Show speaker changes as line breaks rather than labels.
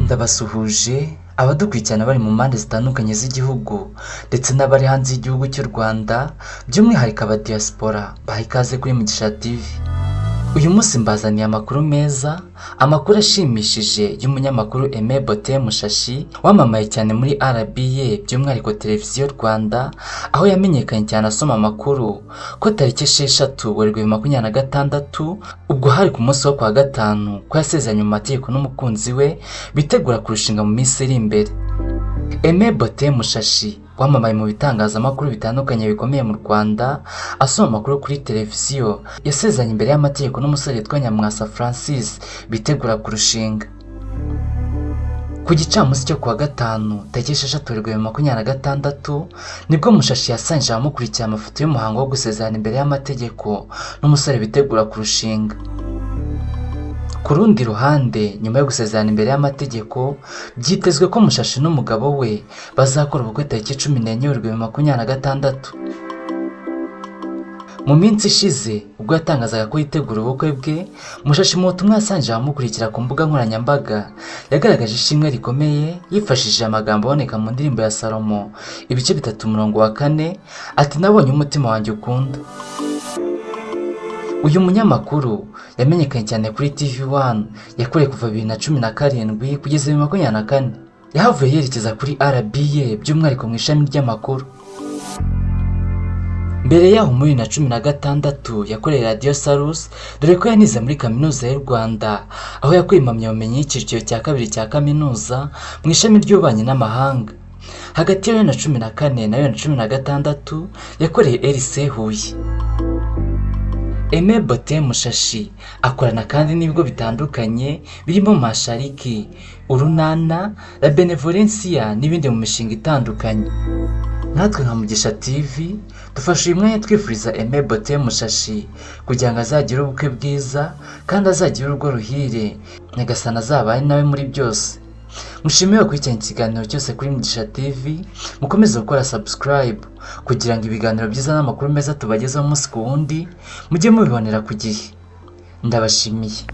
Ndabasuhuje abadukurikirana bari mu mpande zitandukanye z'igihugu ndetse n'abari hanze y'igihugu cy'u Rwanda, by'umwihariko aba diaspora, baha ikaze kuri Mugisha TV. Uyu munsi mbazaniye amakuru meza, amakuru ashimishije y'umunyamakuru Aime Botin Mushashi wamamaye cyane muri RBA, by'umwihariko Televiziyo Rwanda, aho yamenyekanye cyane asoma amakuru, ko tariki 6 Werurwe 2026, ubwo hari ku munsi wo kuwa gatanu, ko yasezeranye mu mategeko n'umukunzi we bitegura kurushinga mu minsi iri imbere. Aime Botin Mushashi wamamaye mu bitangazamakuru bitandukanye bikomeye mu Rwanda asoma amakuru kuri televiziyo, yasezeranye imbere y'amategeko n'umusore witwa Nyamwasa Francis bitegura kurushinga. Ku gicamunsi cyo kuwa gatanu tariki 6 Werurwe 2026, nibwo Mushashi yasangije abamukurikiye amafoto y'umuhango wo gusezerana imbere y'amategeko n'umusore bitegura kurushinga. Ku rundi ruhande, nyuma yo gusezerana imbere y'amategeko, byitezwe ko Mushashi n'umugabo we bazakora ubukwe tariki 14 Werurwe 2026. Mu minsi ishize ubwo yatangazaga ko yitegura ubukwe bwe, Mushashi mu butumwa yasangije abamukurikira ku mbuga nkoranyambaga yagaragaje ishimwe rikomeye yifashishije amagambo aboneka mu ndirimbo ya Salomo ibice 3 umurongo wa 4, ati: "Nabonye umutima wanjye ukunda." Uyu munyamakuru yamenyekanye cyane kuri TV One yakoreye kuva 2017 kugeza 2024. Yahavuye yerekeza kuri RBA, by'umwihariko mu ishami ry'amakuru. Mbere yaho muri 2016 yakoreye Radiyo Salus, dore ko yanize muri Kaminuza y'u Rwanda, aho yakuye impamyabumenyi y'icyiciro cya kabiri cya kaminuza mu ishami ry'ububanyi n'amahanga. Hagati ya 2014 na 2016 yakoreye RC Huye. Aime Botin Mushashi akorana kandi n'ibigo bitandukanye birimo Mashariki, Urunana, La Benevolencia n'ibindi mu mishinga itandukanye. Natwe nka Mugisha TV dufashe uyu mwanya twifuriza Aime Botin Mushashi kugira ngo azagire ubukwe bwiza kandi azagire urugo ruhire, Nyagasani azabane nawe muri byose. Mushimiwe gukurikirana ikiganiro cyose kuri Mugisha TV, mukomeze gukora subscribe kugira ngo ibiganiro byiza n'amakuru meza tubagezaho umunsi ku wundi mujye mubibonera ku gihe. Ndabashimiye.